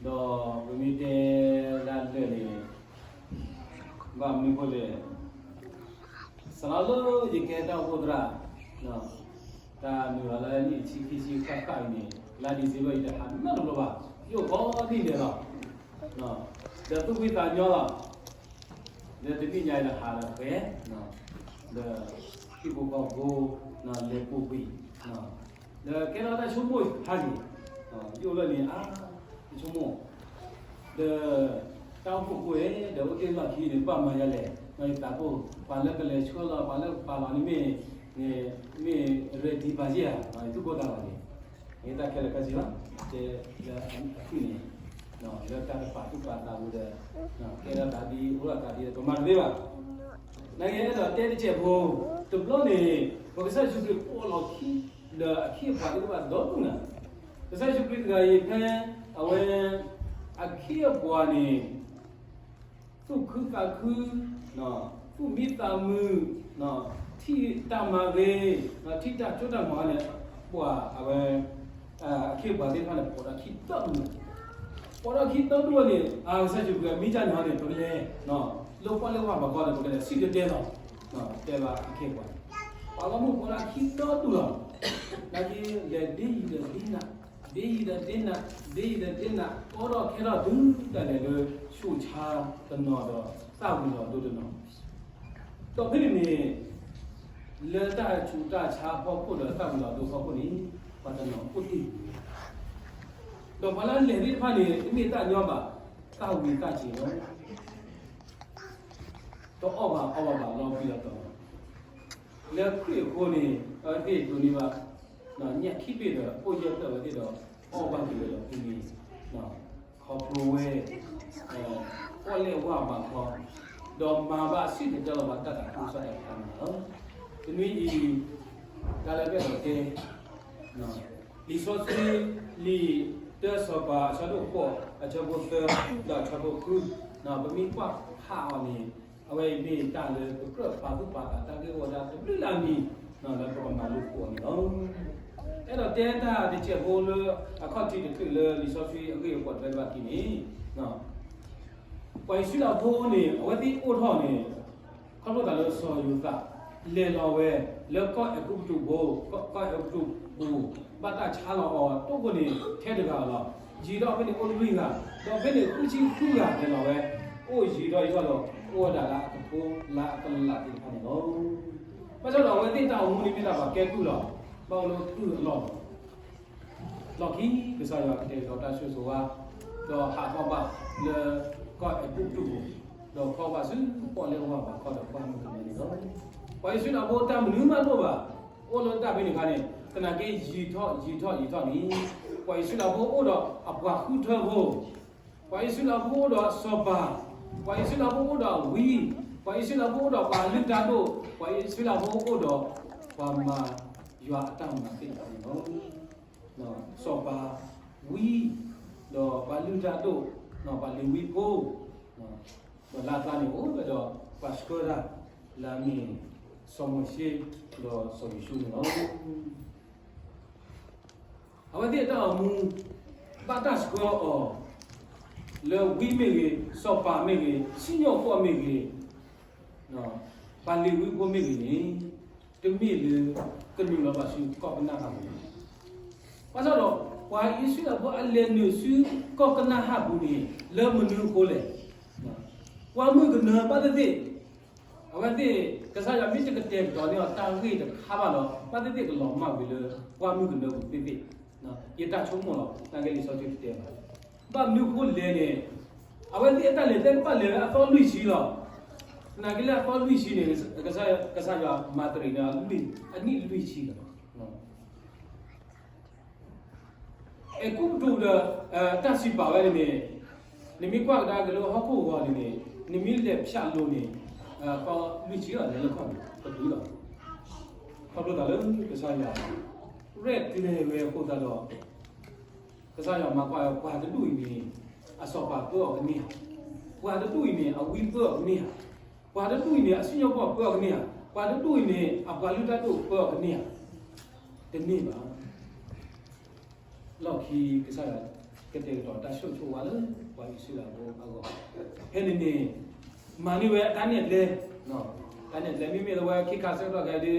ဒီးပမ့ၢ်တဲဒၣ်လၢာ်န့ၣ် ဘၣ်မနုၤအဃိလဲၣ်, စးထီၣ်လၢယကဲတၢ်အိၣ်ဖှိၣ်သရၣ်, တၢ်နုာ်လီၤလၢနံၣ်ဆံခံဆံဃၣ်ဃၣ်အံၤန့ၣ် လါဒံၣ်စ့ဘၢၣ်အံၤတဟးနီတဘျီဘၣ်, ယအိၣ်ကိးနံၣ်ဒဲးလီၤ. ဒီးသူၣ်ဖှံသးညီလီၤ. ဒီးတနံၣ်ညါအံၤဒီးဟးဒီးပှဲၤ, ဒီးဟံၣ်ဖိဃီဖိ လဲၤပူၤကွံာ်, ဒီးကဲထီၣ်တၢ်ဆိကမိၣ်ဟါန့ၣ်, ယအိၣ်လၢန့ၣ်အါ, တဆိကမိၣ်, ဒီးတၢ်အိၣ်ဖှိၣ်ဖိအံၤ ဒီးအိၣ်တ့ၢ်လီၢ်ခံန့ၣ် ဘၣ်မၤယၤလဲၣ်, ယသးအိၣ် ပှၤလၢကလဲၤဆှၢလီၤ ပှၤလၢကပာ်လီၤန့ၣ်မ့ၢ်, မ့ၢ် ready ဘၣ်ယဲၢ်ဧါ, သူၣ်ကိၢ်သးဂီၤန့ၣ်, မ့ၢ်တၢ်ခဲလၢာ်ခဲဆ့လီၤ, တဲလၢအထွံၣ်န့ၣ်, လၢတၢ်တပာ်သူၣ်ပာ်သးပူၤဒီး, ကဲထီၣ်သးဒ် အိၣ်ထီၣ်သးဒ်ဒီး ပမၤတသ့ဘၣ်. နာ်က့ဒီးတဲတစဲးဖိ, တဘျီန့ၣ် ပကစၢ်ယ့ၣ်ၡူးခရံာ်ပိာ်လီၤခံ ဒီးအခ့အပှၤသ့ၣ်တဖၣ်ဒီဒူၣ်နၤ, ကစၢ်ယ့ၣ်ၡူးခရံာ်တဂၤအံၤဖဲ အဝဲ အခ့အပှၤန့ၣ် သူၣ်ခုသးခု, သူၣ်မံသးမုာ်, ထံၣ်တၢ်မၤဂ့ၤ, ထံၣ်တၢ်စိတၢ်ကမီၤန့ၣ်, ပှၤအဝဲ အခ့အပှၤသ့ၣ်တဖၣ်န့ၣ် ပိာ်ဒီးခံဒီဒူၣ်နၤ, ပိာ်ဒီးခံဒီဒူၣ်န့ၣ် အကစၢ်ယ့ၣ်ၡူးခရံာ်မ့ၢ်တၢ်န့ၣ်ဟီန့ၣ် ပကလဲၤ, လၢပှၢ်လၢပှၢ်ပှၤကီၢ်န့ၣ် ပကလဲၤစံၣ်တဲၤတဲလီၤ, တဲဘၣ်အခ့အပှၤ, ပှၤဂီၢ်မုၢ်ပိာ်ဒီးခံဒီဒူၣ်လီၤ, နာ်က့လဲၤဒ်ယံၤဒီးဒ်နၤ, ဒ်ယံၤဒီးဒ်နၤ, ဒ်ယံၤဒီးဒ်နၤ, ကီထီၣ်ခဲထီၣ်တုၤဒၣ်လဲာ်လၢ ဆူးဆါတနီၤဒီး သၣ်ဝံၤလီၤဒိတနီၤ, ဒီးဖဲန့ၣ်န့ၣ် လၢတၢ်ဆူးတၢ်ဆါအဖီခိၣ်ဒီးသၣ်ဝံၤလီၤဒိအဖီခိၣ်န့ၣ် ပှၤတနီၤအိၣ်တ့ၢ်, ဒီးပှၤလၢအလဲၤသ့ၣ်တဖၣ်န့ၣ် တမ့ၢ်တၢ်ညီဘၣ်, သၣ်ဝံၤသၣ်စ့ၤလီၤ, တအီၣ်ဘၣ်အီဘၣ်ဘၣ်လီၤဘှံးလီၤတီၤလီၤ, လၢခရံာ်အဃိန့ၣ် အဝဲသ့ၣ်ဒိးန့ၢ်ဘၣ် ညၣ်ခံဘ့ၣ်ဒီး အိၣ်ယဲၢ်ဖျၢၣ်ဝဲသ့ၣ်ဒီး အီၣ်ဘၣ်က့ၤဝဲလီၤဖဲန့ၣ်, ခီဖျိဝဲ ပီၣ်လဲၣ်ဝၢ်ဘးခီ, ဒီးမၤဘၣ်စံၣ်တဲၤတဲလီၤဘၣ်တၢ်သးခုကစီၣ်တၢ်ဖးန့ၣ်လီၤ. တနွံအံၤ တၢ်လၢပအဲၣ်ဒိးတဲ လံာ်စီဆှံ လံာ်တၢစီၤပၤ အဆၢဒိၣ်ဃိး အဆၢဖိသၢ ဒီးအဆၢဖိဃု, ပမ့ၢ်ကွၢ်ဖးအီၤန့ၣ် အဝဲအံၤမ့ၢ်တၢ်လၢပကြၢးပာ်သူၣ်ပာ်သးတၢ်ဂ့ၢ်ဝီဒၣ်တဘျုးလၢ်မံၤ လၢပကမၤလိသကိးအီၤန့ၣ်လီၤ. အဲၣ်ဒိးတဲတၢ်တစဲးဖိလၢအခီၣ်ထံးတချုးလၢလံာ်စီဆှံအဂ့ၢ်အပှၤတဖၣ်ဘၣ်က့ၤန့ၣ် ပှၤအံၣ်စရ့လးဖိန့ၣ် အဝဲသ့ၣ်အိၣ်ထီၣ်န့ၣ် ခီဖျိသးလၢစီၤယိၤသး လဲၤလီၤဝဲ လၢကီၢ်အဲၤကူပတူးဖိ, ကီၢ်အဲၤကူပတူးပူၤ ဘၣ်တၢ်ဆါလီၤအီၤ တိၢ်ခိၣ်န့ၣ် ထဲတဂၤလီၤ. ယံာ်ထီၣ်ဖဲန့ၣ်အိၣ်လွံၢ်ဂၤ, ဒီးဖဲန့ၣ်ဃုဆံဃုဂၤလဲၤလီၤဝဲ, အိၣ်ယံာ်ထီၣ်ယံာ်ထီၣ်ဒီး အိၣ်ဝဲဒၣ်လၢအကထိလၢအကလးသ့ၣ်တဖၣ်န့ၣ်လီၤ. ဘၣ်ဆၣ်ဒီးအဝဲသ့ၣ်တၢ်အိၣ်မူန့ၣ်မ့ၢ်ဒၣ်ပှၤကဲကုၢ်လီၤ. ဘၣ်အိၣ်လၢကုၢ်အလီၢ်လီၤ. လီၢ်ခံကစၢ်ယွၤကတဲာ်ကတီၤတၢ်ဆိၣ်ဂ့ၤဆိၣ်ဝါ, ဒီးဟးထီၣ်ဘၣ်လၢကီၢ်အဲၤကူပတူးပူၤ, ဒီးခီဘၣ်ဆူပီၣ်လဲၣ်ဝၢ်ဘးခီဒီးပှၢ်မုၢ်ကနၢန့ၣ်လီၤ. ပှၤအံၣ်စရ့လးဖိတၢ်မနုၤမးတအိၣ်ဘၣ်, အိၣ်လၢတၢ်ဖဲန့ၣ်အခါန့ၣ် သနာ်က့ယံာ်ထီၣ်ယံာ်ထီၣ်ယံာ်ထီၣ်န့ၣ်, ပှၤအံၣ်စရ့လးဖိအိၣ်ဒီးအပှၤဃုထၢဖိ, ပှၤအံၣ်စရ့လးဖိအိၣ်ဒီးစီၤပၤ, ပှၤအံၣ်စရ့လးဖိအိၣ်ဒီးအဝံ, ပှၤအံၣ်စရ့လးဖိအိၣ်ဒီးပှၤလုၢ်တၢ်ဒိၣ်, ပှၤအံၣ်စရ့လးဖိအိၣ်ဒီးပှၤမၤယွၤအတၢ်မၤသ့ၣ်တဖၣ်န့ၣ်လီၤ. စီၤပၤ, ဝံ, ဒီးပှၤလုၢ်တၢ်ဒိၣ်, ပှၤလ့ၤဝံဖိ, ဒီးလၢအကျါန့ၣ်အိၣ်ဝဲဒီးပှၤဆှၢတၢ်လၢအမ့ၢ် စီၤမိၤၡ့ ဒီးစီၤယိၤၡူန့ၣ်လီၤ. အဝဲသ့ၣ်အတၢ်အိၣ်မူ ဘၣ်တၢ်ဆှၢအီၤ လၢဝံမ့ၢ်ဂ့ၤ, စီၤပၤမ့ၢ်ဂ့ၤ, စံၣ်ညီၣ်ကွီၢ်မ့ၢ်ဂ့ၤ, ပှၤလ့ၤဝံဖိမ့ၢ်ဂ့ၤန့ၣ် တမ့ၢ်လၢကနုာ်လီၤဘၣ်ဆူကီၢ်ကနၤအၣ်ပူၤန့ၣ်, ဘၣ်ဆၣ်ဒီး ပှၤအံၣ်စရ့လးဖိအလဲၤနုာ်ဆူကီၢ်ကနၤအၣ်ပူၤန့ၣ် လၢမနုၤအဃိလဲၣ်. ပှၢ်မုၢ်ကနၢဘၣ်သ့ၣ်သ့ၣ် အဝဲသ့ၣ် ကစၢ်ယွၤမ့ၢ်တကတဲာ်ကတီၤန့ၢ်အီၤတၢ်ဂ့ၢ်တခါဘၣ်ဒီး ဘၣ်သ့ၣ်သ့ၣ်ကလီၤမၢ်ဝံၤလၢ ပှၢ်မုၢ်ကနၢပူၤသ့ၣ်သ့ၣ်, ယတၢ်ဆိကမိၣ်လီၤ. သနာ်က့လံာ်စီဆှံတတဲဘၣ်. ဘၣ်မနုၤအဃိလဲၣ်န့ၣ်, အဝဲသ့ၣ်အတၢ်လဲၤသ့ၣ်တဖၣ်လဲၤဝဲအသီလွံၢ်ဆံလီၤ. သနာ်က့လၢအသီလွံၢ်ဆံန့ၣ် ကစၢ်ယွၤမၤတရံးန့ၢ်အနံၣ်လွံၢ်ဆံလီၤ. အဲၤကူပတူးဒီး တၢ်စံးပာ်ဝဲန့ၣ်န့ၣ်, နမ့ၢ်ကွၢ်ကဒါက့ၤလၢဟီၣ်ခိၣ်ဂီၤန့ၣ်န့ၣ်, နမ့ၢ်လဲၤဖၠးလိၤန့ၣ်, သီလွံၢ်ဆံလီၤ လဲၤလၢခီၣ်န့ၣ် ကတုၤလီၤ. ခီဖျိသးလၢကစၢ်ယွၤ ရဲၣ်ကျဲၤဝဲအဃိသတးဒီး ကစၢ်ယွၤမၤကွၢ်ဝဲ ပှၤတဒူၣ်အံၤန့ၣ် အစီၤပၤပၢအီၤကန့ၢ်ဧါ, ပှၤတဒူၣ်အံၤန့ၣ် အဝံပၢအီၤကန့ၢ်ဧါ, ပှၤတဒူၣ်အံၤန့ၣ် အစံၣ်ညီၣ်ကွီၢ်ပၢအီၤကန့ၢ်ဧါ, ပှၤတဒူၣ်အံၤန့ၣ် အပှၤလုၢ်တၢ်ဒိၣ်ပၢအီၤကန့ၢ်ဧါ, တန့ၢ်ဘၣ်. လီၢ်ခံကစၢ်ယွၤ က ကတဲာ်ကတီၤတၢ်ဆိၣ်ဂ့ၤဆိၣ်ဝါလၢ ပှၤအံၣ်စရ့လးဖိအဂီၢ်, ဖဲန့ၣ်န့ၣ် မၤန့ၢ်ဝဲတၢ်နဲၣ်ကျဲ, တၢ်နဲၣ်ကျဲ မ့မ့ၢ်လၢဝဲခံခါဆၢကတီၢ်ခဲအံၤဒီး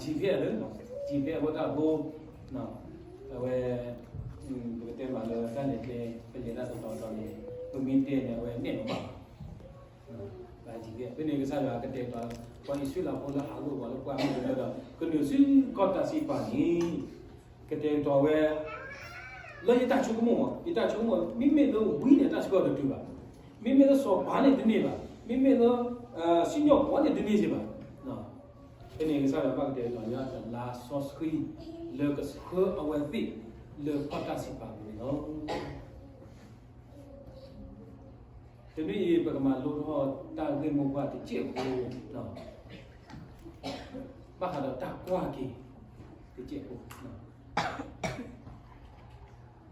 GPS လၢ GPS အဃိတၢ်ဖိ အဝဲ ပကတဲမးလၢတၢ်နဲၣ်ကျဲ ပလဲၤတၢ်တတီၤတီၤန့ၣ် ပမ့ၢ်တဲန့ၣ် အဝဲနဲၣ်လီၤဘၣ် ဖဲန့ၣ်ကစၢ်ယွၤကတဲာ်ကတီၤ ပှၤအံၣ်စရ့လးဖိလၢဟးလိာ်ကွံာ်လၢပှၢ်မုၢ်ကလၢဒီး ကနုာ်ဆူကီၢ်တၢ်စံးပာ်န့ၣ် ကတဲာ်ကတီၤဝဲ လၢယတၢ်ဆိကမိၣ်မး ယတၢ်ဆိကမိၣ် မ့မ့ၢ်လၢဝံန့ၣ် တၢ်ဆှၢအီၤတတုၤဘၣ်, မ့မ့ၢ်လၢစီၤပၤန့ၣ်တန့ၢ်ဘၣ်, မ့မ့ၢ်လၢ စံၣ်ညီၣ်ကွီၢ်န့ၣ်တန့ၢ်က့ၤဘၣ်. ဖဲန့ၣ်ကစၢ်ယွၤဘၣ်ကတဲာ်ကတီၤယွၤတလါစီဆှံ လၢကဆှၢအဝဲသ့ၣ်လၢကီၢ်တၢ်စံးပာ်ပူၤန့ၣ်လီၤ. တနွံအံၤ ပကမၤလိထီၣ်တၢ်ဂ့ၢ်မိၢ်ပှၢ်တစဲးဖိ ဘၣ်ဃးဒီးတၢ်ကွၢ်က့ၤတစဲးဖိ,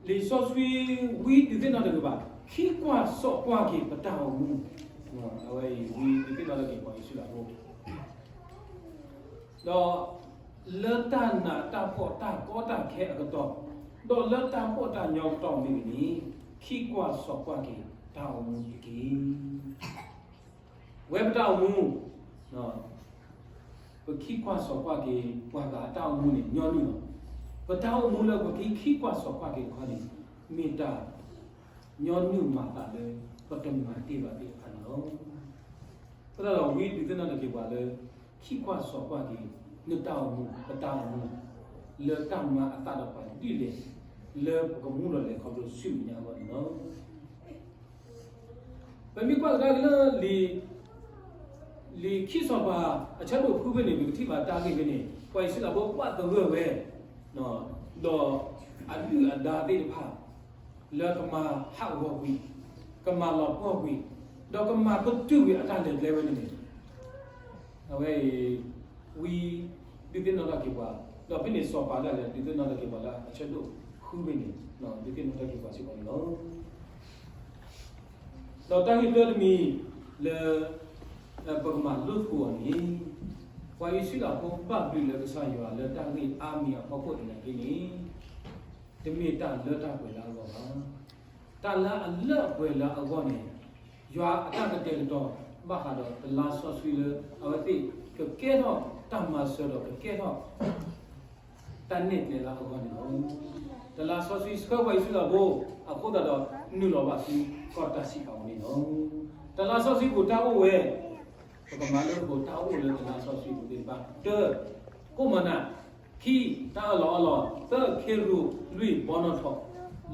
လံာ်စီဆှံဝံဒုးသ့ၣ်နီၣ်တက့ၤဘၣ် ခံကွၢ်စီးကွၢ်က့ၤပတၢ်အိၣ်မူ, အဝဲအံၤဝံဒုးသ့ၣ်နီၣ်တက့ၤပှၤအံၣ်စရ့လးဖိ ဒီးလၢတၢ်နးတၢ်ဖှီၣ်တၢ်ကီတၢ်ခဲအကတီၢ်, ဒီးလၢတၢ်ဖှီၣ်တၢ်ညီအကတီၢ်မ့ၢ်ဂ့ၤန့ၣ်, ခံကွၢ်စီးကွၢ်က့ၤတၢ်အိၣ်မူတက့ၢ်. ဝဲပတၢ်အိၣ်မူ, ပခံကွၢ်စီးကွၢ်က့ၤ ပှၤဂၤအတၢ်အိၣ်မူန့ၣ် ညီနုၢ်လီၤ. ပတၢ်အိၣ်မူလၢပကခံကွၢ်စီးကွၢ်က့ၤတခီန့ၣ် မ့ၢ်တၢ်ညီနုၢ်မၤသးလၢ ပတမၤတ့ၢ်ဘၣ်သ့ၣ်တဖၣ်န့ၣ်လီၤ. အဃိသတးဒီး ဝံဒုးသ့ၣ်နီၣ်တက့ၤပှၤလၢ ခံကွၢ်စီးကွၢ်က့ၤ နတၢ်အိၣ်မူ ပတၢ်အိၣ်မူ လၢတၢ်မၤအသးဒီးပှၤဒ်လဲၣ် လၢပကမူဒီးလဲၤခီဖျိဆူမဲာ်ညါအဂီၢ်န့ၣ်လီၤ. ပမ့ၢ်ကွၢ်ကဒါက့ၤလၢ လံာ်ခံစီၤပၤအဆၢဒိၣ်ဃုဖဲန့ၣ် ပကထံၣ်ဘၣ်တၢ်ဂ့ၢ်ဖဲန့ၣ် ပှၤအံၣ်စရ့လးဖိဘၣ်သဂၢၢ်ဝဲ ဒီးအဒုၣ်အဒါသ့ၣ်တဖၣ် လၢကမၤဟးဂီၤကွံာ်, ကမၤလီၤပှီၢ်ကွံာ်, ဒီးကမၤပတုာ်ကွံာ်အတၢ်လဲၤကျဲဝဲန့ၣ်န့ၣ်, အဝဲအံၤ ဝံဒုးသ့ၣ်နီၣ်ထီၣ်က့ၤပှၤ, ဒီးဖဲန့ၣ်စီၤပၤဒၣ်လဲာ် ဒုးသ့ၣ်နီၣ်ထီၣ်က့ၤပှၤလၢအဆၢဒိၣ်ဃုဖဲန့ၣ် ဒုးသ့ၣ်နီၣ်ထီၣ်က့ၤပှၤစ့ၢ်ကီးန့ၣ်လီၤ. ဒီးတၢ်ဂ့ၢ်တၢတမံၤလၢ ပကမၤလိသကိးအီၤန့ၣ်, ပှၤအံၣ်စရ့လးဖိဘၣ်ဘျုးလၢကစၢ်ယွၤလၢတၢ်ဂ့ၢ်အါမံၤအဖီခိၣ်သနာ်က့န့ၣ်, တမ့ၢ်တၢ်လၢတၢ်ပှဲၤလၢအဂီၢ်ဘၣ်. တၢ်လၢအလၢအပှဲၤလၢအဂီၢ်န့ၣ်, ယွၤအတၢ်ကတဲာ်ကတီၤ ဘၣ်ဃးဒီးတလါစီဆှံလၢ အဝဲသ့ၣ်ကကဲထီၣ်တၢ်မၤစၢၤဒီး ကကဲထီၣ် တၢ်နဲၣ်ကျဲလၢအဂီၢ်န့ၣ်လီၤ. တလါစီဆှံဆှၢပှၤအံၣ်စရ့လးဖိ အဃိသတးဒီး နုာ်လီၤဘၣ်ဆူကီၢ်တၢ်စံးပာ်အပူၤန့ၣ်လီၤ. တလါစီဆှံပူၤတၢ်အိၣ်ဝဲ, ပကမၤလိသကိးတၢ်အိၣ်လၢတလါစီဆှံပူၤသ့ၣ်တဖၣ်, တၢ, ကိၣ်မၤနၤ, ခံ, တၢ်အၢၣ်လီၤအီလီၤ, သၢ, ခ့ရူၢ်, လွံၢ်, ဘီနီၣ်ထီၣ်,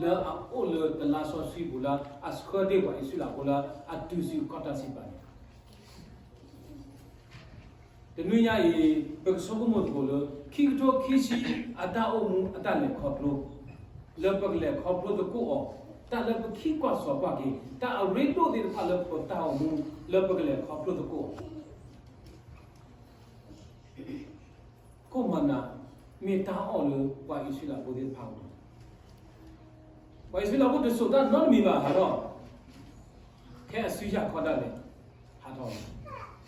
လၢအအိၣ်လၢတလါစီဆှံပူၤလၢအဆှၢတ့ၢ်ပှၤအံၣ်စရ့လးဖိလၢအတုၤဆူကီၢ်တၢ်စံးပာ်န့ၣ် တနွံညါအံၤ ပကဆိကမိၣ်သကိးလၢ ခံကထိခံဆံအတၢ်အိၣ်မူအတၢ်လဲၤခီဖျိ လၢပကလဲၤခီဖျိသကိးအီၤ, တၢ်လၢပခံကွၢ်စီၤကွၢ်က့ၤ တၢ်အရ့ဒိၣ်သ့ၣ်တဖၣ်လၢပတၢ်အိၣ်မူ လၢပကလဲၤခီဖျိသကိးအီၤ ကိၣ်မၤနၤ မ့ၢ်တၢ်အီၣ်လၢပှၤအံၣ်စရ့လးဖိသ့ၣ်တဖၣ်အဂီၢ်, ပှၤအံၣ်စရ့လးဖိတစိာ်တၢ်နီတမံၤဘၣ်ဟးထီၣ်, ဖဲအစုယၤခီဒၣ်လဲာ် ဟးထီၣ်,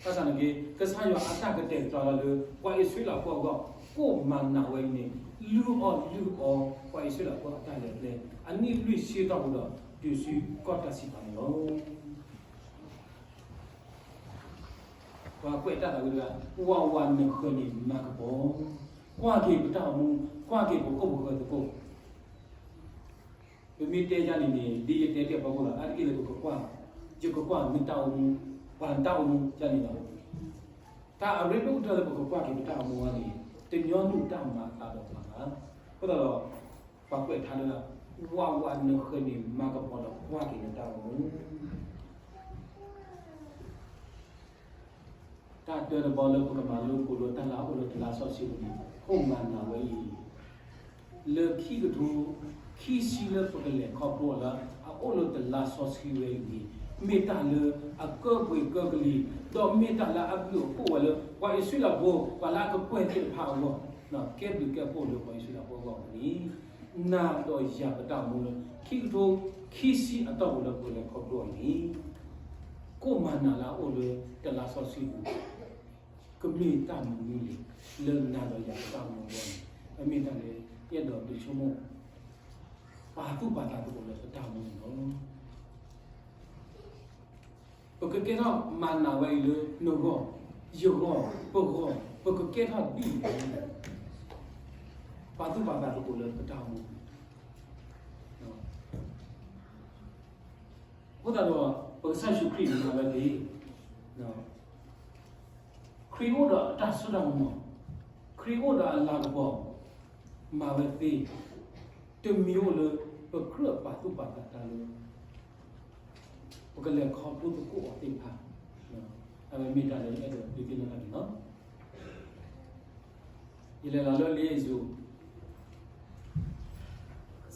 ဘၣ်ဆၣ်န့ၣ်က့ ကစၢ်ယွၤအတၢ်ကတဲာ်ကတီၤလၢ ပှၤအံၣ်စရ့လးဖိအဂီၢ် ကိၣ်မၤနၤဝဲအံၤန့ၣ် လုၢ်အီၣ်လုၢ်အီ ပှၤအံၣ်စရ့လးဖိအတၢ်လဲၤကျဲ အနံၣ်လွံၢ်ဆံတီၢ်ပူၤဒီး တုၤဆူကီၢ်တၢ်စံးပာ်န့ၣ်လီၤ. ပှၤကွဲးတၢ်သးဝံၣ်တဂၤ, ဝးဝးနဃၢၤန့ၣ်မၤကပီၤ, ကွၢ်က့ၤပတၢ်အိၣ်မူ, ကွၢ်က့ၤပခိၣ်ပဃၢၤသကိး, ပမ့ၢ်တဲယၤန့ၣ်န့ၣ် ဒ်ယတဲတ့ၢ်အဖီခိၣ်လီၤ, အါတက့ၢ်လၢပကကွၢ်, ယကကွၢ်မ့ၢ်တၢ်အိၣ်မူ, ပှၤတၢ်အိၣ်မူယၤန့ၣ်လီၤ. တၢ်အရ့ဒိၣ်ကတၢၢ်လၢပကကွၢ်က့ၤပတၢ်အိၣ်မူအဂီၢ်န့ၣ် တညီနုၢ်တၢ်မၤအသးဒီးပှၤဘၣ်. အဃိသတးဒီး ပှၤကွဲးထါလၢ ဝးဝးနဃၢၤန့ၣ်မၤကပီၤဒီးကွၢ်က့ၤနတၢ်အိၣ်မူ တၢ်တၢတဘီလၢပကမၤလိသကိးလၢတၢ်လၢအအိၣ်လၢတလါစီဆှံပူၤန့ၣ် ကိၣ်မၤနၤဝဲအံၤ, လၢခံကထိခံဆံလၢပကလဲၤခီဖျိအီၤလၢအအိၣ်လၢတလါစီဆှံဝဲအံၤန့ၣ် မ့ၢ်တၢ်လၢအကၢပှဲၤကၢကလံၤ, ဒီးမ့ၢ်တၢ်လၢအဘျုးအဖှိၣ်ဝဲလၢ ပှၤအံၣ်စရ့လးဖိ ပှၤလၢအကကွဲၢ်သ့ၣ်တဖၣ်အဂီၢ်, ကဲဘျုးကဲဖှိၣ်လၢပှၤအံၣ်စရ့လးဖိအဂီၢ်အဃိန့ၣ် နၤဒီးယၤပတၢ်အိၣ်မူလၢ ခံကထိခံဆံအတီၢ်ပူၤလၢပကလဲၤခီဖျိအီၤန့ၣ် ကိၣ်မၤနၤလၢအအိၣ်လၢတလါစီဆှံပူၤ ကမ့ၢ်တၢ်မနုၤလဲၣ် လၢနၤဒီးယၤပတၢ်အိၣ်မူအဂီၢ်န့ၣ် အမ့ၢ်တၢ်လၢယအဲၣ်ဒိးဒုးဆိကမိၣ် ပာ်သူၣ်ပာ်သးသကိးလၢပတၢ်အိၣ်မူန့ၣ်လီၤ. ပကကဲထီၣ်မၤနးဝဲအံၤလၢနဂီၢ်, ယဂီၢ်, ပဂီၢ်, ပကကဲထီၣ်ဒ်လဲၣ်, ပာ်သူၣ်ပာ်သးသကိးလၢပတၢ်အိၣ်မူ အဃိသတးဒီး ပကစၢ်ယ့ၣ်ၡူးခရံာ်န့ၣ်မၤဝဲသ့, ခရံာ်အိၣ်ဒီးအတၢ်စိတၢ်ကမီၤ, ခရံာ်အိၣ်ဒီးအလၤကပီၤ, မၤဝဲသ့, တမံၤအိၣ်လၢ ပကြၢးပာ်သူၣ်ပာ်သးတၢ်လၢ ပကလဲၤခီဖျိသကိးအီၤသ့ၣ်တဖၣ်, အဝဲမ့ၢ်တၢ်လၢယအဲၣ်ဒိးဒုးသ့ၣ်နီၣ်ထီၣ်န့ၣ်လီၤ. ယလဲၤလီၤလၢလ့အ့ၣ်စူး,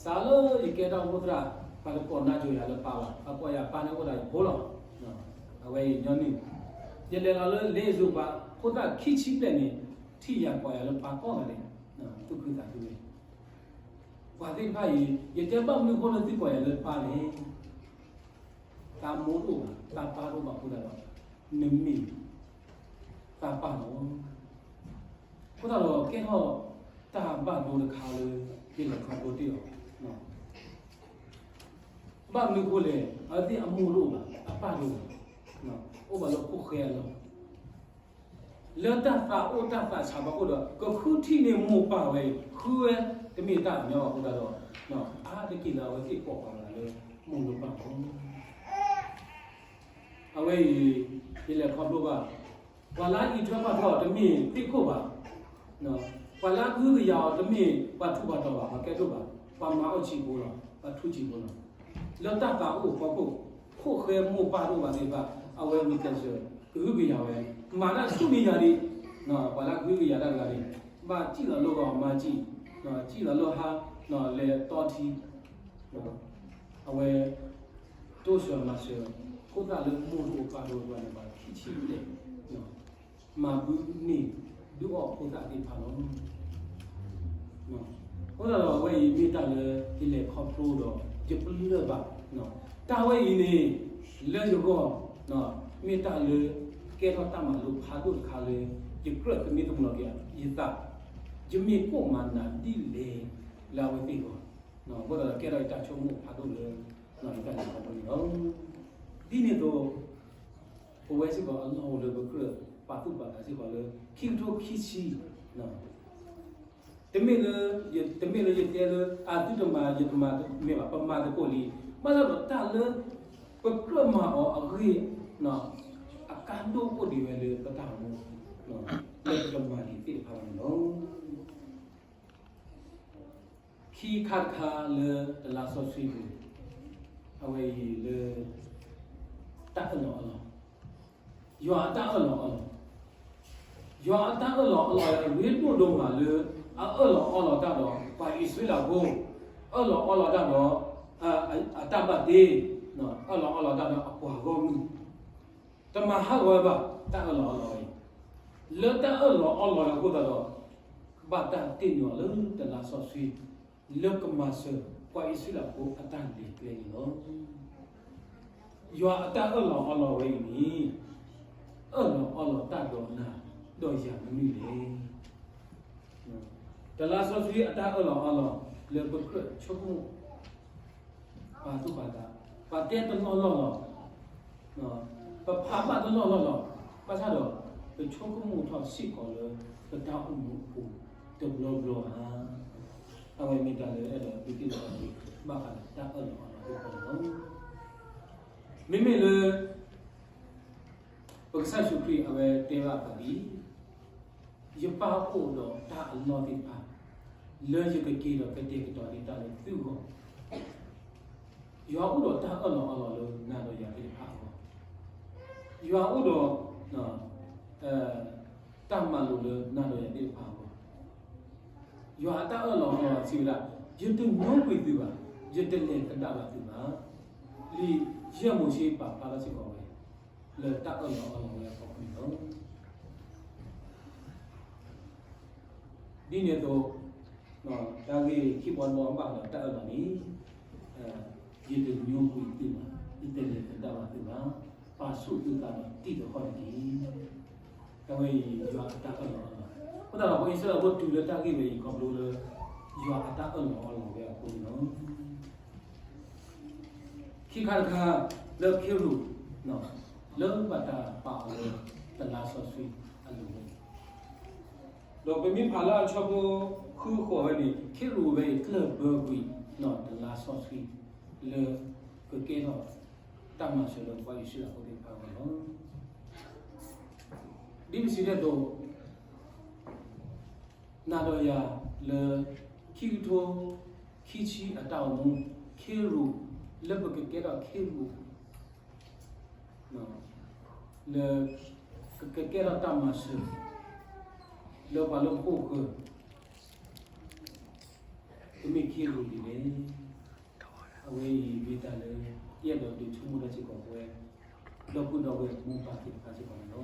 စးလၢယကဲတၢ်အိၣ်ဖှိၣ်သရၣ်, ပှၤတကိးနါစိၤယၤလၢပၢ်ဘၣ်, ပှၤကိးယၤပၢ်န့ၣ်အိၣ်ဒီးယဖိလီၤ. အဝဲအံၤညီနုၢ်, ယလဲၤလီၤလၢလ့အ့ၣ်စူး ပှၤဖိသၣ်ခံဆံဘျဲၣ်န့ၣ် ထံၣ်ယၤကိးယၤလၢပၢ်ကိးဂၤဒဲး, သူၣ်ခုသးခုဝဲ ပှၤသ့ၣ်တဖၣ်အံၤ ယတဲဘၣ်မနုၤအဃိလၢသုကိးယၤလၢပၢ်လဲၣ်. သးမိၢ်တအိၣ်ဘၣ်, သးပၢ်တအိၣ်ဘၣ်အဃိသတးဒီး နမ့ၢ်သးပၢ်လီၤ. အဃိသတးဒီး ကဲထီၣ်တၢ်ဘၣ်ဒိတခါလၢ ယလဲၤခီဖျိတ့ၢ်အီၤ, ဘၣ်မနုၤအဃိလဲၣ်, အဝဲသ့ၣ်အမိၢ်တအိၣ်ဘၣ်, အပၢ်တအိၣ်ဘၣ်, အိၣ်ဘၣ်လၢခိၣ်ဃဲအလီၢ် လၢတၢ်သးအိၣ်တၢ်သးဆးဘၣ်အဃိဒီး ကဃုထံၣ်န့ၢ်မိၢ်ပၢ်ဝဲအံၤ ဃုဝဲတမ့ၢ်တၢ်အညီဘၣ်အဃိသတးဒီး အါတက့ၢ်လၢအဝဲသ့ၣ်ကိးပှၤဂၤလၢ မိၢ်လၢပၢ်လီၤ. အဝဲအံၤ ယလဲၤခီဖျိဘၣ်, ပှၤလၢအအံးထွဲကွၢ်ထွဲအီၤတမ့ၢ်သ့ၣ်ခိၣ်ဘၣ်, ပှၤလၢအကဟုကယာ်အီၤတမ့ၢ်ပှၤထူးပှၤတီၤဘၣ်, ပှၤကဲဒိၣ်ဘၣ်, ပှၤမၤအီၣ်ဆံးဖိလီၤ, ပှၤထူးဆံးဖိလီၤ. လၢတၢ်သးအိၣ်အဖီခိၣ် ခိၣ်ဃဲမိၢ်ပၢ်တအိၣ်ဘၣ်သ့ၣ်တဖၣ် အဝဲမ့ၢ်ကျဲးစၢး ကဟုကယာ်ဝဲ, မၤတၢ်ဆူမဲာ်ညါဒံး, ပှၤလၢကဟုကယာ်တၢ်တဂၤန့ၣ် ဘၣ်စံၣ်လီၤလၢဂီၤမၤစံၣ်, စံၣ်လီၤလၢဟါ လဲၤတီထံ, အဝဲ တိစၢၤမၤစၢၤ ဖိသၣ်လၢမိၢ်တအိၣ်ပၢ်တအိၣ်တဂၤန့ၣ် ပှၤခံဆံဘျဲၣ် မၤဘုန့ၢ်ဒုးအီၣ်ဖိသၣ်သ့ၣ်တဖၣ်လီၤ. အဃိသတးဒီးအဝဲအံၤမ့ၢ်တၢ်လၢယလဲၤခီဖျိဒီး ယပလၢၢ်ဘၣ်, တၢ်ဝဲအံၤန့ၣ် လၢယဂီၢ် မ့ၢ်တၢ်လၢ ကဲထီၣ်တၢ်မၤလိဖးဒိၣ်တခါလၢ ယကြၢးသမံသမိးလီၤက့ၤယသး, ယမ့ၢ်ကိၣ်မၤနးဒ်လဲၣ်လၢအဝဲသ့ၣ်အဂီၢ်, အဃိသတးဒီးကဲထီၣ်ယတၢ်ဆိကမိၣ်ဖးဒိၣ်လၢ ယတၢ်လဲၤခီဖျိန့ၣ်လီၤ. ဒ်န့ၣ်အသိး ပဝဲစ့ၢ်ကီးအလီၢ်အိၣ်လၢပကြၢးပာ်သူၣ်ပာ်သးစ့ၢ်ကီးလၢ ခံကထိခံဆံ တမ့ၢ်လၢ တမ့ၢ်လၢယတဲလၢ အသုတမၤ ယတမၤတမ့ၢ်ဘၣ်, ပမၤသကိးလံ, ဘၣ်ဆၣ်ဒီးတၢ်လၢ ပကြၢးမၤအီၤအဂ့ၢ် အကါဒိၣ်အိၣ်ဒံးဝဲလၢပတၢ်အိၣ်မူ လၢပတမၤန့ၣ်သ့ၣ်တဖၣ်န့ၣ်လီၤ. ခံခါတခါလၢတလါစီဆှံပူၤ အဝဲအံၤလၢ တၢ်အၢၣ်လီၤအီလီၤ, ယွၤအတၢ်အၢၣ်လီၤအီလီၤ, ယွၤအတၢ်အၢၣ်လီၤအီလီၤအံၤ ရ့ဒိၣ်ဒိၣ်မးလၢ အအၢၣ်လီၤအီလီၤတၢ်ဒီး ပှၤအံၣ်စရ့လးဖိ, အၢၣ်လီၤအီလီၤတၢ်ဒီး အတၢ်ဘၣ်တ့, အၢၣ်လီၤအီလီၤတၢ်ဒီးအပှၤဂီၢ်မုၢ်, တမၤဟးဂီၤဝဲဘၣ် တၢ်အၢၣ်လီၤအီလီၤအံၤ, လၢတၢ်အၢၣ်လီၤအီလီၤအံၤအဃိသတးဒီး ဘၣ်တၢ်တ့ၢ်န့ၢ်အီၤလၢတလါစီဆှံ လၢကမၤစၢၤပှၤအံၣ်စရ့လးဖိအတၢ်လဲၤကျဲန့ၣ်လီၤ. ယွၤအတၢ်အၢၣ်လီၤအီလီၤဝဲအံၤန့ၣ် အၢၣ်လီၤအီလီၤတၢ်ဒီးနၤဒီးယၤမနုၤလဲၣ်. တလါစီဆှံအတၢ်အၢၣ်လီၤအီလီၤလၢပကြၢးဆိကမိၣ် ပာ်သူၣ်ပာ်သး, ပတဲတလီၢ်လီၢ်လီၤ, ပဖးဘၣ်တလီၢ်လီၢ်လီၤ, ဘၣ်ဆၣ်ဒီး ပဆိကမိၣ်ထီၣ်စ့ၢ်ကီးလၢ ပတၢ်အိၣ်မူအပူၤတဘျီဘျီဧါ. အဝဲမ့ၢ်တၢ်လၢအဲၣ်ဒိးဒုးသ့ၣ်နီၣ်ထီၣ်က့ၤဘၣ်ဃးဒီးတၢ်အၢၣ်လီၤအီလီၤသ့ၣ်တဖၣ်န့ၣ်လီၤ. မ့မ့ၢ်လၢ ပကစၢ်ယ့ၣ်ၡူးခရံာ်အဝဲတဲဘၣ်အသးဒ်အံၤ, ယပၢ်အိၣ်ဒီးတၢ်အလီၢ်သ့ၣ်တဖၣ် လၢယကက့ၤဒီးကတဲာ်ကတီၤန့ၢ်တၢ်လၢသုဂီၢ်, ယွၤအိၣ်ဒီးတၢ်အၢၣ်လီၤအီလီၤလၢနၤဒီးယၤသ့ၣ်တဖၣ်အဂီၢ်, ယွၤအိၣ်ဒီး တၢ်မၤလိာ်လၢနၤဒီးယၤသ့ၣ်တဖၣ်အဂီၢ်, ယွၤအတၢ်အၢၣ်လီၤအီလီၤစံးဝဲဒၣ်, ယတညိကွံာ်သုဘၣ်, ယတလဲၤသဒၣ်ဘၣ်သုဘၣ်. လံာ်ယဲၢ်မိၤၡ့ပာ်ဖျါထီၣ်စ့ၢ်ကီးဝဲ လၢတၢ်အၢၣ်လီၤအီလီၤဝဲအဖီခိၣ်န့ၣ်လီၤ. ဒ်န့ၣ်အသိး တၢ်ဂ့ၢ်ခံဘီတဘီဘၣ်ဃးဒီးတၢ်အၢၣ်လီၤန့ၣ်, ယတညိကွံာ်သုဘၣ်, ယတလဲၤသဒၣ်ဘၣ်သုဘၣ်, ပာ်ဆူၣ်သုသးဒီးတံၤသကိးတက့ၢ်. အဝဲအံၤယွၤအတၢ်အၢၣ်လီၤအီလီၤ, အဃိသတးဒီးပှၤအံၣ်စရ့လးဖိတုၤလၢတၢ်ဂ့ၢ်ဝဲအံၤခီဖျိလၢ ယွၤအတၢ်အၢၣ်လီၤအီလီၤဝဲအဃိန့ၣ်လီၤ. ခံခါတခါ လၢခ့ရူၢ် လၢဘၣ်တၢ်ပာ်အီၤလၢ တလါစီဆှံအလိၤန့ၣ်, ဒီးပမ့ၢ်ဖးလၢအဆၢဖိဃုဃိးဝဲန့ၣ် ခ့ရူၢ်ဝဲအံၤကျၢၢ်ဘၢကွံာ် တလါစီဆှံ လၢကကဲထီၣ်တၢ်မၤစၢၤလၢပှၤအံၣ်စရ့လးဖိသ့ၣ်တဖၣ်အဂီၢ်လီၤ. ဒ်ပစံးတၢ်အသိး နၤဒီးယၤလၢ ခံကထိခံဆံအတၢ်အိၣ်မူ ခ့ရူၢ် လၢပကကဲထီၣ်ခ့ရူၢ် လၢကကဲထီၣ်တၢ်မၤစၢၤ လၢပှၤလၢပခိၣ်ပဃၢၤ ကမ့ၢ်ခ့ရူၢ်ဒ်လဲၣ်. အဝဲအံၤမ့ၢ်တၢ်လၢ ယအဲၣ်ဒိးဒုးဆိကမိၣ်တၢ်စ့ၢ်ကီးပဝဲ ဒီပုၢ်ဒီဝဲၢ်မိၢ်ပၢ်သ့ၣ်တဖၣ်စ့ၢ်ကီးန့ၣ်လီ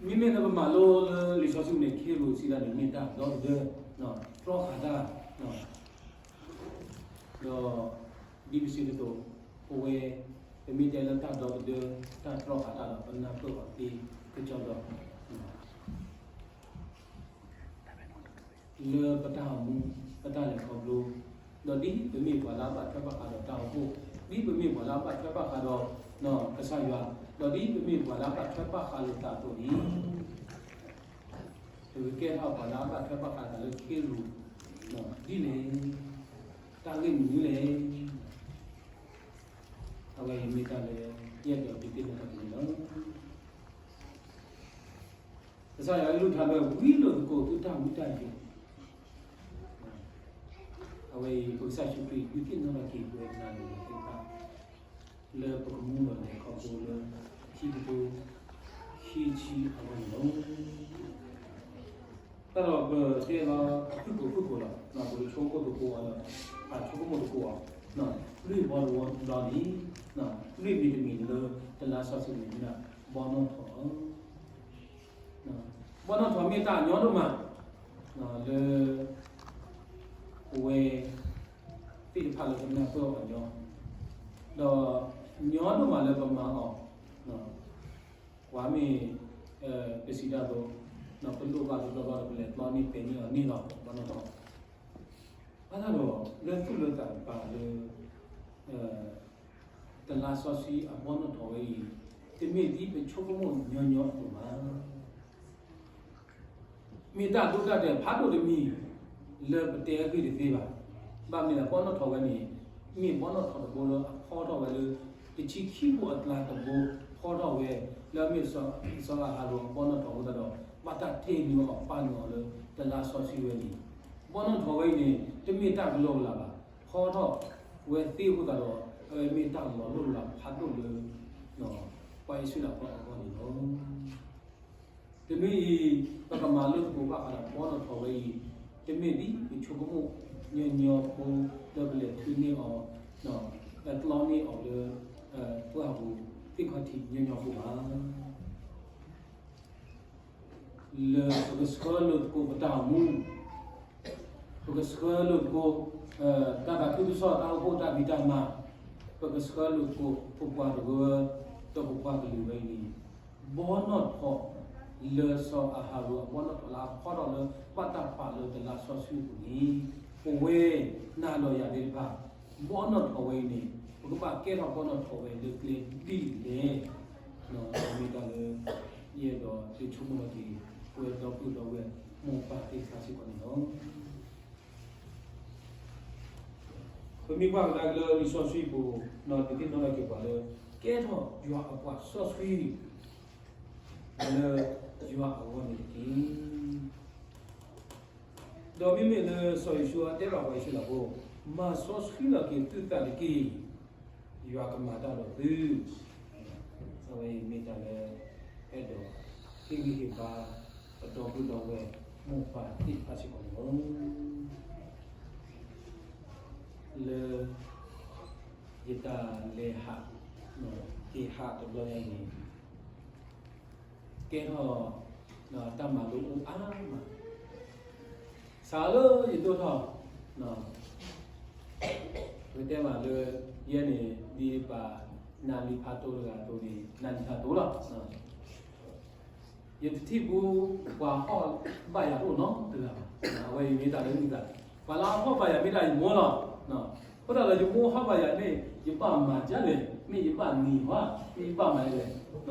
ၤ. မ့မ့ၢ်လၢပမၤလိလၢလံာ်စီဆှံန့ၣ် ခ့ရူၢ်စံးတၢ်န့ၣ် မ့ၢ်တၢ်ဒီသဒၢ တြီဃာ်တၢ် ဒီး ဒ်ပစံးတၢ်အသိး ပဝဲ ပမ့ၢ်တဲလၢတၢ်ဒီသဒၢ တၢ်တြီဃာ်တၢ်ဒီး ပနၢ်ပၢၢ်အီၤသ့ကစီဒီ လၢပတၢ်အိၣ်မူ ပတၢ်လဲၤခီဖျိ, ဒီးဒ်ပမ့ၢ်ပှၤလၢအဘၣ်ထွဲဘၣ်ဃးဒီးတၢ်အိၣ်ဖှိၣ်, ဒ်ပမ့ၢ်ပှၤလၢအဘၣ်ထွဲဘၣ်ဃးဒီး ကစၢ်ယွၤ, ဒီးဒ်ပမ့ၢ်ပှၤလၢအဘၣ်ထွဲဘၣ်ဃးလိာ်သးအသိးန့ၣ် ပကကဲထီၣ်ပှၤလၢအဘၣ်ထွဲဘၣ်ဃးလိာ်သးလၢခ့ရူၢ် ဒ်လဲၣ်, တၢ်ဂ့ၢ်မနုၤလဲၣ်. အဝဲအံၤမ့ၢ်တၢ်လၢ ယအဲၣ်ဒိးဒုးသ့ၣ်နီၣ်ထီၣ်က့ၤန့ၣ်လီၤ. ကစၢ်ယွၤအကလုၢ်ကထါလၢ ဝံလိာ်သကိးသုတၢ်မူတၢ်ယိာ်, အဝဲအံၤ ပကစၢ်ယ့ၣ်ၡူးခရံာ် ဒုးသ့ၣ်နီၣ်ထီၣ်က့ၤပဝဲနၤဒီးယၤသ့ၣ်တဖၣ် လၢပကမူလီၤလဲၤခီဖျိလၢ ခံကထိခံဆံအဂီၢ်န့ၣ်လီၤ. တၢ်ဒီးပတဲလီၤ ဖုၣ်ကိာ်ဖုၣ်ကိာ်လီၤ, ပကဆိကမိၣ်သကိးအီၤလီၤ, ပဆိကမိၣ်သကိးအီၤ, လွံၢ်ဘီတဝီတဘျီန့ၣ်, လွံၢ်မံၤတမံၤလၢ တလါစီဆှံန့ၣ် ဘီနီၣ်ထိးလီၤ. ဘီနီၣ်ထိးမ့ၢ်တၢ်ညီဒိၣ်မး လၢ ပဝဲသ့ၣ်တဖၣ်လၢပနၢ်ပၢၢ်အီၤညီ, ဒီးညီဒိၣ်မးလၢပမၤအီၤ, ပှၤမ့ၢ် ပစံးတၢ်အသိး, ပလိၣ်ဘၣ်တဘျီဘျီဒီး ပလဲၤကျီန့ၢ်ပဲာ်န့ၢ်အီၤန့ၢ်လီၤ ဘီနီၣ်ထိး, ဘၣ်ဆၣ်ဒီး လၢသူၣ်လၢသးတပၤလၢ တလါစီဆှံအဘီနီၣ်ထိးဝဲအံၤ, တမ့ၢ်ဒ်ပဆိကမိၣ်ညီညီအသိးဘၣ်. မ့ၢ်တၢ်ဒိတၢ်တဲာ်ဖးဒိၣ်တမံၤ လၢပတဲအဂ့ၢ်တသ့ဘၣ်. ဘၣ်မနုၤလဲၣ် ဘီနီၣ်ထိးဝဲန့ၣ် မ့ၢ်ဘီနီၣ်ထိးတဘိလၢအဖီထီၣ်ဝဲလၢ တဆံခံဘိအကျါတဘိ ဖီထီၣ်ဝဲ လၢအမ့ၢ်စီၤအၤဟရိၣ်အဘီနီၣ်ထိးအဃိသတးဒီး ဘၣ်တၢ်တ့နုာ်အီၤပာ်နုာ်အီၤလၢ တလါစီဆှံဝဲန့ၣ်, ဘီနီၣ်ထိးဝဲအံၤန့ၣ် တမ့ၢ်တၢ်ကလီကလီဘၣ်. ဖီထီၣ်ဝဲသ့အဃိသတးဒီး အဝဲမ့ၢ်တၢ်လီၤလိၢ်လီၤလးဖးဒိၣ်လၢ ပှၤအံၣ်စရ့လးဖိအဂီၢ်န့ၣ်လီၤ. တနွံအံၤ ပကမၤလိသကိးဘၣ်ဃးဒီးဘီနီၣ်ထိးဝဲအံၤ, တမ့ၢ်ဒ်ပဆိကမိၣ်ညီညီဖိ လၢပလဲၤထုးန့ၢ်အီၤ, ပကျီန့ၢ်အီၤလၢ ပှၢ်ပူၤသ့ၣ်ခီၣ်ထံးညီညီဖိဘၣ်. လၢပကဆှၢလိာ်သကိးပတၢ်အိၣ်မူ, ပကဆှၢလိာ်သကိး တၢ်သးခုကစီၣ်တၢ်အိၣ်ဖှိၣ်တၢ်ဖံးတၢ်မၤ, ပကဆှၢလိာ်သကိးပပှၤတဂၤ ဒီးပပှၤကလုာ်ဝဲအံၤန့ၣ်, ဘီနီၣ်ထိး လၢစီၤအၤဟရိၣ်အဘီနီၣ်ထိးလၢအဖီထီၣ်လၢဘၣ်တၢ်ပာ်လၢတလါစီဆှံအပူၤန့ၣ်, ပဝဲနၤဒီးယၤသ့ၣ်တဖၣ် ဘီနီၣ်ထိးဝဲအံၤန့ၣ် ပကဘၣ်ကဲထီၣ်ဘီနီၣ်ထိးဝဲလၢကျဲဒ်လဲၣ်. မ့ၢ်တၢ်လၢ ယအဲၣ်ဒိးဒုးဆိကမိၣ်ထီၣ်က့ၤ ပဝဲဒီပုၢ်ဒီဝဲၢ်မိၢ်ပၢ်သ့ၣ်တဖၣ်စ့ၢ်ကီးန့ၣ်လီၤ. ပမ့ၢ်ကွၢ်ကဒါက့ၤလၢလံာ်စီဆှံပူၤ ဒုးသ့ၣ်နီၣ်ထီၣ်က့ၤပှၤလၢ ကဲထီၣ်ယွၤအပှၤစီဆှံ လၢယွၤအဂီၢ်န့ၣ်တက့ၢ်. ဒီးမ့မ့ၢ်လၢစီၤယိၤၡူအတဲဘၣ်ပှၤအံၣ်စရ့လးဖိ, မၤစီဆှံလီၤက့ၤသုသးတက့ၢ်, ယွၤကမၤတၢ်ဒီးသု, အဝဲအံၤမ့ၢ်တၢ်လၢ အဲၣ်ဒိးဟ့ၣ်ဂံၢ်ဟ့ၣ်ဘါ ပဒီပုၢ်ဒီဝဲၢ်မိၢ်ပၢ်သ့ၣ်တဖၣ်စ့ၢ်ကီးန့ၣ်လီၤ. လၢ ယတၢ်လဲၤဟး က့ၤဟးတဘျီညါအံၤန့ၣ် ကဲထီၣ် တၢ်မၤလိအိၣ်အါမး, စးလၢယဒိၣ်ထီၣ် ပကတဲမးလၢ ယဲန့ၣ် ဒ်ပှၤနၢ်လံာ်ဖးဒိၣ်တဂၤအသိးန့ၣ် နၢ်လံာ်ဖးဒိၣ်လီၤ. ယတထံၣ်ဘူး ပှၤအီၣ်ဘၣ်ယၤတအိၣ်နီတဂၤဘၣ်. အဝဲအံၤမ့ၢ်တၢ်လၢမုာ်သး, ပှၤလၢအအီၣ်ဘၣ်ယၤမ့ၢ်ဒၣ်ယမိၢ်လီၤ. အဃိသတးဒီး ယမိၢ်ဟီၣ်ဘၣ်ယၤန့ၣ် ယဘၣ်မၤဒ်လဲၣ်, မ့ၢ်ယဘၣ်နံၤဟီ, မ့ၢ်ယဘၣ်မၤဒ်လဲၣ်. တၢ်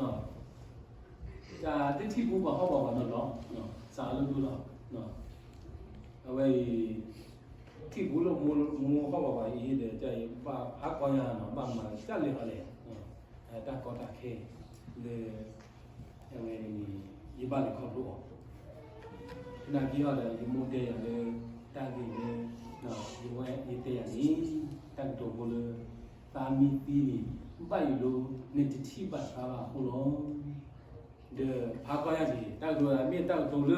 တထံၣ်ပူပှၤဟီၣ်ဘၣ်ပှၤနီတဘျီ, စးအလိၣ်ဒိၣ်လီၤ. အဝဲအံၤ ထံၣ်ပူလၢမိၢ်ဟီၣ်ဘၣ်ပှၤအံၤဒီး ယဘၣ်ဖးကီညါနီၤ, ဘၣ်မၤဒ်လဲၣ်အီၤလဲၣ်. တၢ်ကီတၢ်ခဲလၢ အဝဲန့ၣ် ယဘၣ်လဲၤခီဖျိအီၤ. သနာ်က့အီၤဒီး ယမိၢ်တဲယၤလၢ တၢ်ဂ့ၢ်လၢ ယဝဲ ယတဲယၤန့ၣ် တၢ်ကတိၤဖိလၢ သးမံသံန့ၣ် ဘၣ်ယိၣ်လၢ နတထံၣ်ဘၣ်သါဘၣ်အဃိလီၤ. ဒီးဖးကီညါက့ၤ တၢ်ကတိၤမ့ၢ်တၢ်ကတိၤလၢ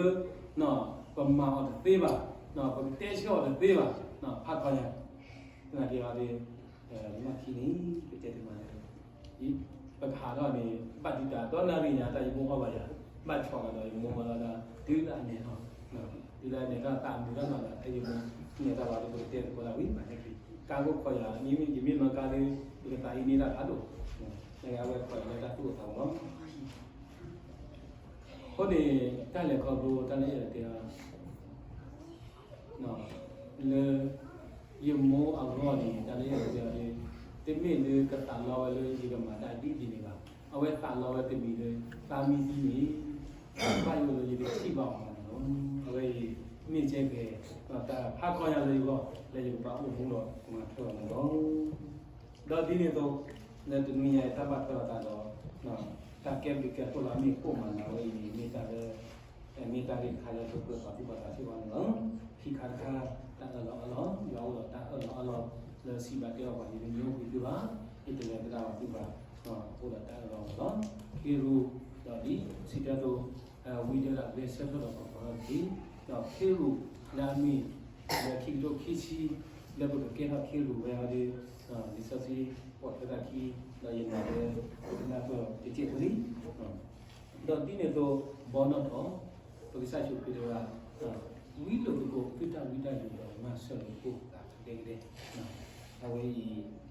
ပမၤအီၤတသ့ဘၣ်, ပကတဲဆၢအီၤတသ့ဘၣ်, ဖးကီညါ သနာ်က့အီၤဒီး လၢခံန့ၣ် ပတဲတမံၤလၢ ပကဟးထီၣ်န့ၣ် ဘၣ်ဒံးတၢ်ဒီနၣ်ရံၣ်ညါ တၢ်ယမိၢ်ဟီၣ်ဘၣ်ယၤ, ဘၣ်ဆီၣ်လီၤဒီးယမိၢ်မၤလီၤဒၣ် တုၤလၢအနဲၣ်ထီၣ်, တုၤလၢအနဲၣ်ထီၣ် သးမုာ်တၢ်နီၢ်လၢ ဖဲယမိၢ်နဲၣ်တၢ်ဘၣ်ဒီး ပကတဲသကိးတၢ်ဝံၤ မၤဟဲက့ၤ ကါခိၣ်ခိးယၤ မ့မ့ၢ်ယမ့ၢ်နီၢ်ကါဒီး ပကသးအံၤန့ၢ်တၢ်ဖးဒိၣ်, အဝဲခိးယၤလၢတၢ်သူၣ်အိၣ်သးအိၣ်လီၤ. အဃိန့ၣ် တၢ်လဲၤခီဖျိ တၢ်လၢယအဲၣ်ဒိးတဲအီၤ လၢ ယမိၢ်အဂီၢ်န့ၣ် တၢ်လၢယအဲၣ်ဒိးတဲအီၤဒီး တမ့ၢ်လၢကသးလီဝဲလၢယကမၤတၢ်ဒ်အံၤန့ၣ်ဘၣ်. အဝဲသးလီဝဲတမံၤလၢ သးမံသံန့ၣ် ဘၣ်ယိၣ်လၢယကထံၣ်ဘၣ်အီၤလီၤ. အဝဲအံၤ မ့ၢ်ကဲကဲ တၢ်ဖးကီညါလၢယဂီၢ် လၢယကဘၣ်အိၣ်မူဒီးကမၤထွဲအီၤန့ၣ်လီၤ. ဒီးဒ်န့ၣ်အသိး လၢတနွံညါအံၤ တၢ်ဘၣ်ထွဲလိာ်သးဒီး တၢ်ကဲဘျုးကဲဖှိၣ်လၢအမ့ၢ်ခိၣ်မၤနၤဝဲအံၤန့ၣ် မ့ၢ်တၢ်လၢ မ့ၢ်တၢ်ဂ့ၢ်တခါလၢပကြၢးပာ်သူၣ်ပာ်သးစ့ၢ်ကီးန့ၣ်လီၤ. ခံခါတခါ တၢ်အၢၣ်လီၤအီလီၤ ယွၤအိၣ်ဒီးတၢ်အၢၣ်လီၤအီလီၤ လၢစံးဘၣ်တဲအီၤပှၤန့ၣ် တမ့ၢ်အိၣ်ဘှံးသုဘၣ်, ဟ့ၣ်တလၢၤသဒၣ်ပှၤသုဘၣ်, အိၣ်ဒီးတၢ်အၢၣ်လီၤအီလီၤ ခ့ရူၢ် ဒီးဒ်စံးတၢ်အသိး ဝံဒၢးဒၣ်ဂဲၤဆၢထၢၣ်ဒီးပှၤဖီၣ်ထီၣ်တက့ၢ်, ဒီးခ့ရူၢ်လၢအမ့ၢ် လၢခံကထိခံဆံ လၢပကကဲထီၣ်ခ့ရူၢ်ဝဲအီၤဒီး လံာ်စီဆှံပိာ်ထွဲတၢ်ခံ ဒီးယနာ်လၢ ပကနၢ်ပၢၢ်တကဲးဖိလံ ဒီးဒ်န့ၣ်အသိး ဘီနီၣ်ထီၣ် ပကစၢ်ယ့ၣ်ၡူးခရံာ်တဂၤ ဝံလိာ်သကိးသုတၢ်ဝံတၢ်ယိးဒီးမၤစၢၤလိာ်သကိးသးကဒဲကဒဲ, အဝဲအံၤ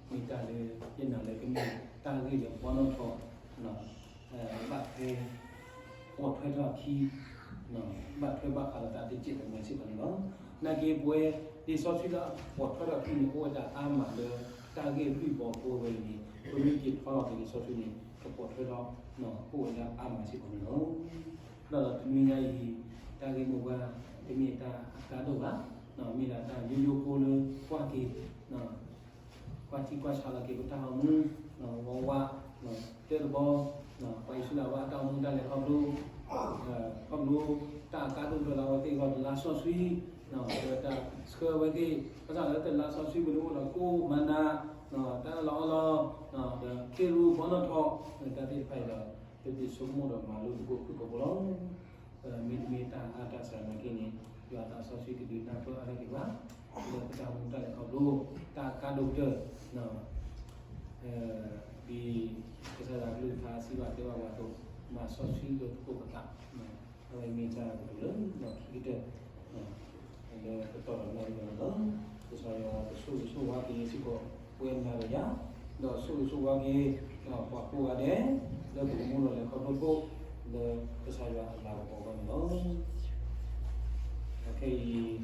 မ့ၢ်တၢ်လၢ ယနာ်လၢကမ့ၢ်တၢ်ဂ့ၢ်လၢဘီနီၣ်ထီၣ် ဘၣ်ထွဲ ပိာ်ထွဲထီၣ်အခံ ဘၣ်ထွဲဘၣ်ဃးဒီးတၢ်တကဲးတမှဲၤစ့ၢ်ကီးန့ၣ်လီၤ. နာ်က့ပဝဲ လံာ်စီဆှံလၢအပိာ်ထွဲထီၣ်အခံန့ၣ် အိၣ်ဝဲဒၣ်အါမးလၢ တၢ်ဂ့ၢ်လွံၢ်ဘီဖိဝဲအံၤန့ၣ် ပမ့ၢ်က့ၤဖျီလီၤက့ၤလံာ်စီဆှံန့ၣ် ကပိာ်ထွဲထီၣ် အိၣ်ဝဲဒၣ်အါမးစ့ၢ်ကီးန့ၣ်လီၤ. ဒီးတနွံညါအံၤ တၢ်ဂ့ၢ်မိၢ်ပှၢ် တမ့ၢ်တၢ်အကါဒိၣ်ဘၣ်, မ့ၢ်ဒၣ်တၢ်ယိယိဖိလၢကွၢ်က့ၤ ကွၢ်ထံကွၢ်ဆးလီၤက့ၤပတၢ်အိၣ်မူ ဝးဝး တၢၢ်တဘီ ပှၤအံၣ်စရ့လးဖိအတၢ်အိၣ်မူတၢ်လဲၤခီဖျိ ခီဖျိ တၢ်အကါဒိၣ်ကတၢၢ်လၢအဝဲသ့ၣ်အဂီၢ် တလါစီဆှံ ဒီးတၢ်ဆှၢအဝဲသ့ၣ် ဘၣ်ဆၣ်လၢတလါစီဆှံပူၤန့ၣ်အိၣ်ဒီးခိၣ်မၤနၤ တၢ်အၢၣ်လီၤအီလီၤ ဒီးခ့ရူၢ်ဘီနီၣ်ထီၣ် တၢ်သ့ၣ်တဖၣ်အံၤဒီး ပဘၣ်ဆိကမိၣ်ဒီးမၤလိသကိးဖုၣ်ကိာ်ဖိလီၤ. မ့တမ့ၢ်တၢ်အါတၢ်စှၤနာ်က့န့ၣ် ယွၤအသးစီဆှံကဒုးနၢ်ပၢၢ်အါထီၣ်က့ၤပှၤ လၢပတၢ်အိၣ်မူတၢ်လဲၤခီဖျိ တၢ်အကါဒိၣ်ကတၢၢ် ဒ်ကစၢ်ယွၤအကလုၢ်ကထါစံးဘၣ်တဲဘၣ်ပှၤအသိး မၤစီဆှံလိာ်သကိးပသး အဝဲမ့ၢ်တၢ်ကတိၤလၢလီၢ်ခံကတၢၢ် လၢပတီၢ်ဒီးနီၢ်ဂံၢ်လီၤလီၤ ကစၢ်ယွၤကဆိၣ်ဂ့ၤဆိၣ်ဝါက့ၤစ့ၢ်ကီး ပဝဲနၤဒီးယၤ ဒီးဆိၣ်ဂ့ၤဆိၣ်ဝါက့ၤ ပှၤကိးဂၤဒဲး လၢပကမူလီၤလဲၤခီဖျိဖိ လၢကစၢ်ယွၤအလၤကပီၤအဂီၢ်န့ၣ်လီၤ. ခဲအံၤ